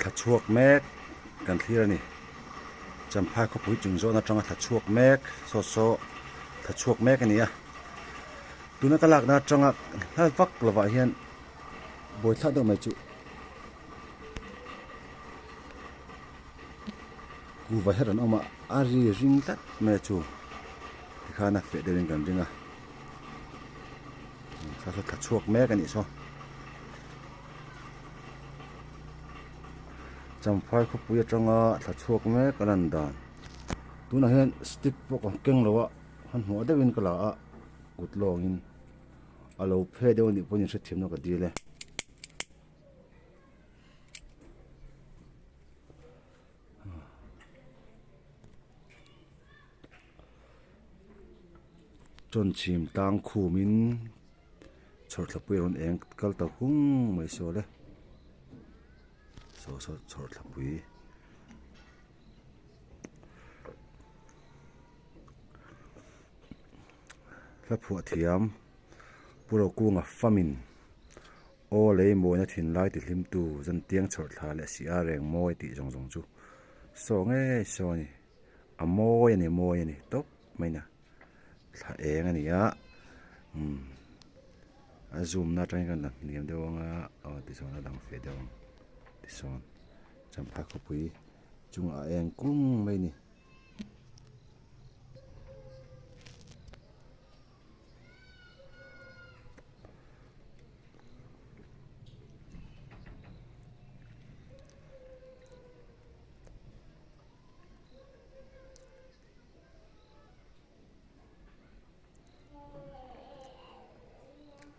Thla chhuak mek kan thlir a ni. Champhai khawpui chung zawn atanga thla chhuak mek saw saw thla chhuak mek a ni a. Tuna ka lakna atanga hla vak lovah hian buaithlak deuh mai chu kuhva her an awm a, a ri ring tlat mai a chu tikhan a feh deuhin kan ring a. Saw saw thla chhuak mek a nih saw. Champhai khawpui atanga thla chhuak mek a lan dan tunah hian stick pawh ka keng lo a hmanhmawh deuhin ka la a kut lawngin a lo phe deuh anih pawhin hrethiamna ka dil e. Chawnchhim tlang khumin chhawrthlapui a rawn eng kal ta hung mai sawl e saw saw chhawrthlapui hla phuah thiam Pu Rokunga famin aw lei mawina thinlai ti hlimtu zantiang chhawrthla leh si a reng mawi tih zawng zawng chu saw ngei saw a ni. A mawi a ni mawi a ni tawp mai na thla eng a ni a umm a zoom na atangin kan la hniam deuh ang a aw tichuan a lang feh deuh ang tisawn champhai khawpui chungah a eng kung mai a ni.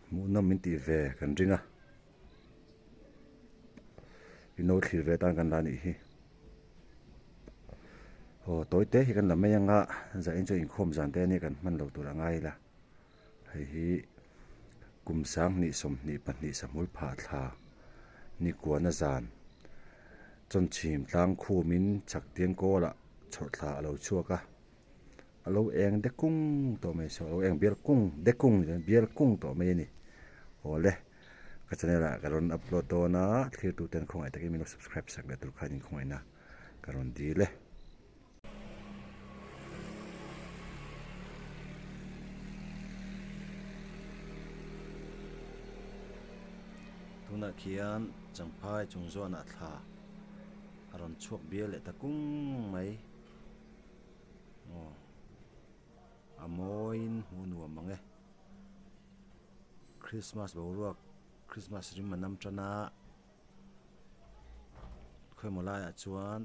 Hmuhnawm min tih ve kan ring a ino thlir ve atan kan la nih hi aw tawi te hi kan la mai anga zahin chu inkhawm zan te ania kan hman lo tur a ngai ila hei hi kum sanghnih 22 sahmul phah thla nikuana zan. Chawnchhim tlang khumin chhak tiang kawlah chhawrhthla a lo chhuak a, a lo eng de kung tawh mai saw a lo eng bial kung de kung ni lovin bial kung tawh mai a ni. Awle ka channel ah ka rawn upload dawn a, thlir tuten khawngaih takin min lo subscribe sak leh tur khan inkhawngaihna ka rawn dil e. Tunah khian Champhai chung zawnah thla a rawn chhuak bial leh ta kung mai. Aw a mawiin hmuh nuam ang e. Christmas boruak Christmas rim a nam tan a khawimaw laiah chuan.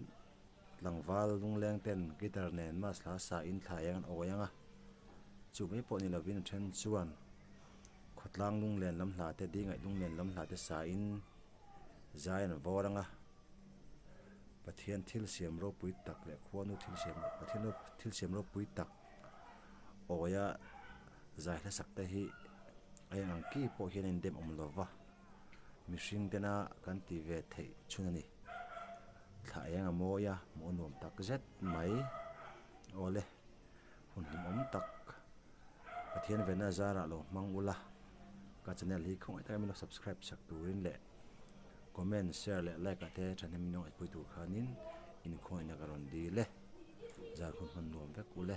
Tlangval lungleng ten guitar nen mass hla sa in thla eng an awi ang a, chu mai pawh ni lovin a then chuan khawtlang lunglen lam hla te dingaih lunglen lam hla te sa in zai an vawr ang a, Pathian thil siam ropui tak leh khuanu thil siam Pathian thil siam ropui tak awia zai hlasak te hi a eng ang ki pawh hian a indem awm lova mihring tena kan ti ve theih chhun a ni. Thla eng a mawi a, hmuh a nuam tak zet mai. Awle, hun hlimawm tak Pathian vena zarah lo hmang ula, ka channel hi khawngaih takin min lo subscribe sak turin leh comment, share leh like ah te thahnem min lo ngaihpui tur khanin inkhawngaihna ka rawn dil e. Zar hun hman nuam vek ule.